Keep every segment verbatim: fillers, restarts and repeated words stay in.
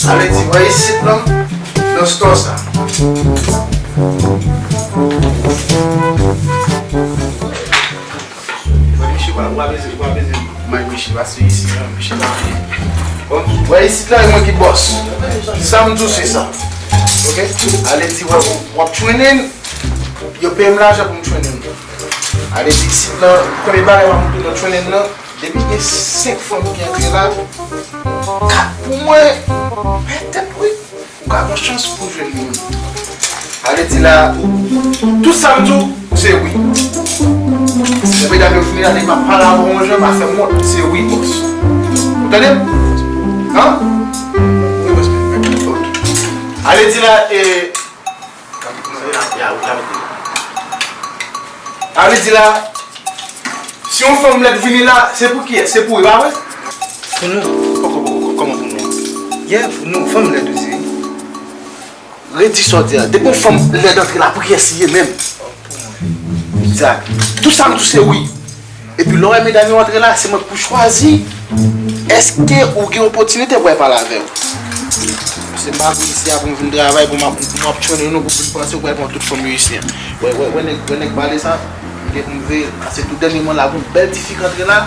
Sa vle di, wè isit la, nan store sa. Wè, miche pa, w a bezwen, w a bezwen may miche, paske isit la, miche pa. Bon, wè isit la, e mwen ki boss. Sa m di w se sa. Ok? Ale di, wè, w ap training, yo peye m lajan pou m training. Ale di, isit la, premye bagay m ap montre nan training nan, depi gen senk fanm ki antre la, kat pou mwen, pètèt wi. Ou ka gen chans pou jwenn li menm. Ale di la, tout sa m di w, se wi. Lè medam yo vini la, depi m ap pale avè w yon jan, pa fè m wont, se wi, boss. Ou tande m? An? Wi, boss. Ok. Ale di la, e, ale di la, si yon fanm lèd vini la, se pou kiyès? Se pou ou, pa vre? Pou nou. Kò-, kò-, kò-, kòman pou nou? Yeah, pou nou, fanm lèd, ou di. Redi sa w di a. Depi yon fanm lèd antre la, pou kiyès li ye menm? Egzak. Tout sa m di w se wi. Epi lè w wè medam yo antre la, se mwen k pou chwazi. Èske ou gen opòtinite pou al pale avè yo? Se pa pou isi a pou m vin travay, pou m ap, pou m ap training nou, pou vin panse ou pral pran tout fanm yo isi a. Wè, wè, wè nèg, wè nèg pale sa, m gen pou m veye l. Paske tou dènyèman la, gon bèl ti fi k antre la,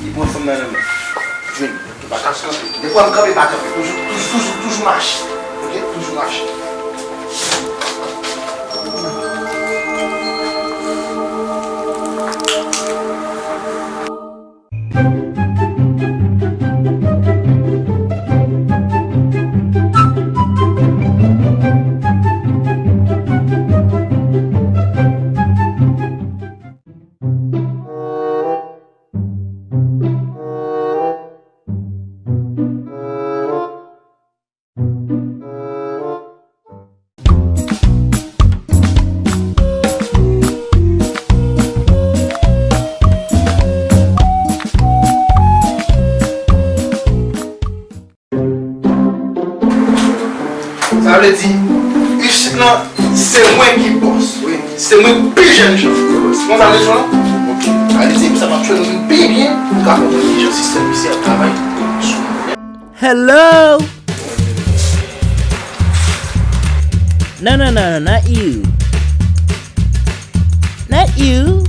li pran fanm nan nan men. Vin. Ou pa ka kanpe. Depi w ap kanpe, pa kanpe. Toujou, toujou, toujou, toujou mache. Ok? Toujou mache. Sa vle di, isit lan, se mwen ki bòs. Wi. Se mwen ki pi jèn chèf. Wi, bòs. Konn sa leson an? Ok. Sa vle di, sa va fè nou vin pi byen, nou ka konprann kijan sistèm isi a travay sou nou. Hello? No, no, no, no, not you. Not you.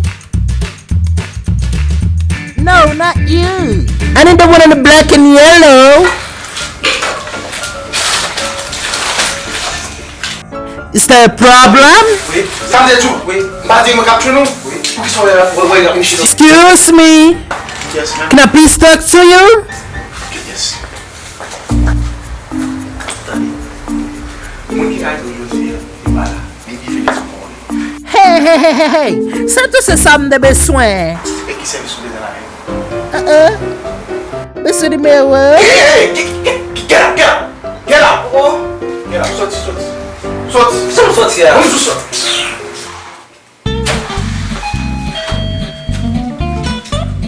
No, not you. I need the one in the black and yellow. Is there a problem? Wi, sa m te di w. Wi, m pa di mwen k ap tchwe nou. Wi, poukisa w wè, wè, wè, wè, wè, Excuse me. Yes, ma'am. Can I please talk to you? Yes. Tande. Moun ki ka ede w jodi a, li pa la. Li vini sou mwen. Hey, hey, hey, hey, hey! Se tou se sa m te beswen. E ki sèvis ou bezwen la menm? Uh-uh. Beswen nimewo. Hey, hey, hey! Get, get, get out, get out! Get out! Oh! Get out! Soti, soti! Soti! Sa w soti a? Bonjou, soti!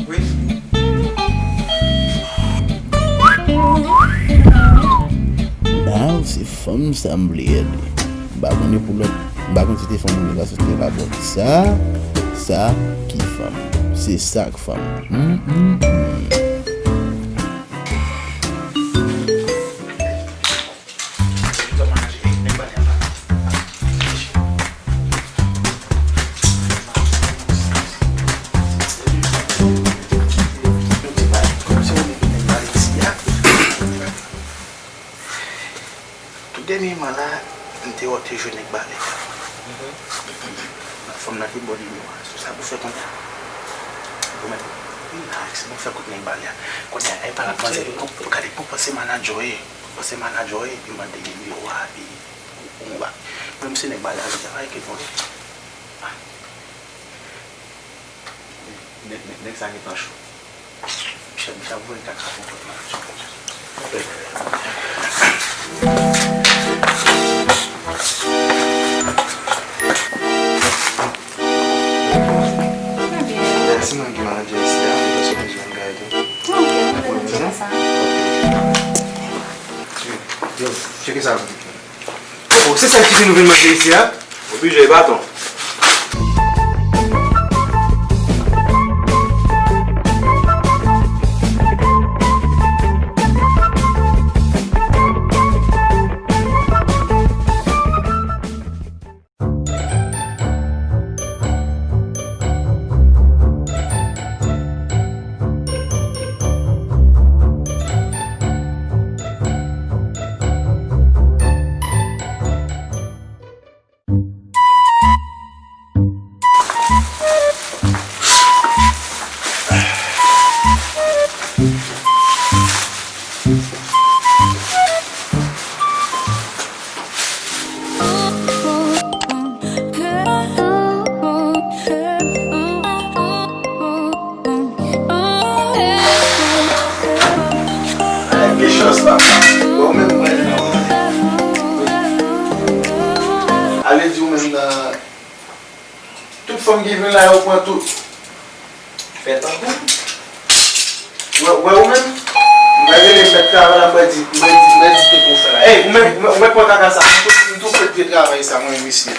Wi. Now se fanm sa m vle ede. M pa konnen pou lòt, m pa konn si te fanm ou vle ka soti la, bon. Sa, sa ki fanm. Se sa k fanm. Hmm, hmm, hmm. Tou dènyèman la, m te wè w te jwe nèg bale a. Fanm nan te ba w nimewo a. Sou sa pou fè kounye a. Ou mèt relax, bon fè kout nèg bale a. Kounye a, e pa l ap mande, pou gade, pou panse manadjè w ye. Pou panse manadjè w ye, epi mande nimewo a, epi ou, ou ba. Menm si nèg bale a vin travay, ke bon. Ah. Nèg, nèg, nèg sa gentan cho. Michel, Michel, voye kaka pou kont mwen. Mèsi, mwen ki manadjè isi a, mwen bezwen gade. Ok, mwen bezwen sa. Yo, tcheke sa. Oh, se sèl ki di nou vin manje isi a? Oblije, baton. Tout fanm ki vin la, yo pran tout. Fè tankou. Wè, wè ou menm? M pa rele mèt travay la, mwen di, mwen di, mwen di tout ou fè la. Ey, ou menm, ou menm, ou menm pran kaka sa. M tou, m tou fè vye travay sa, mwen, mesye.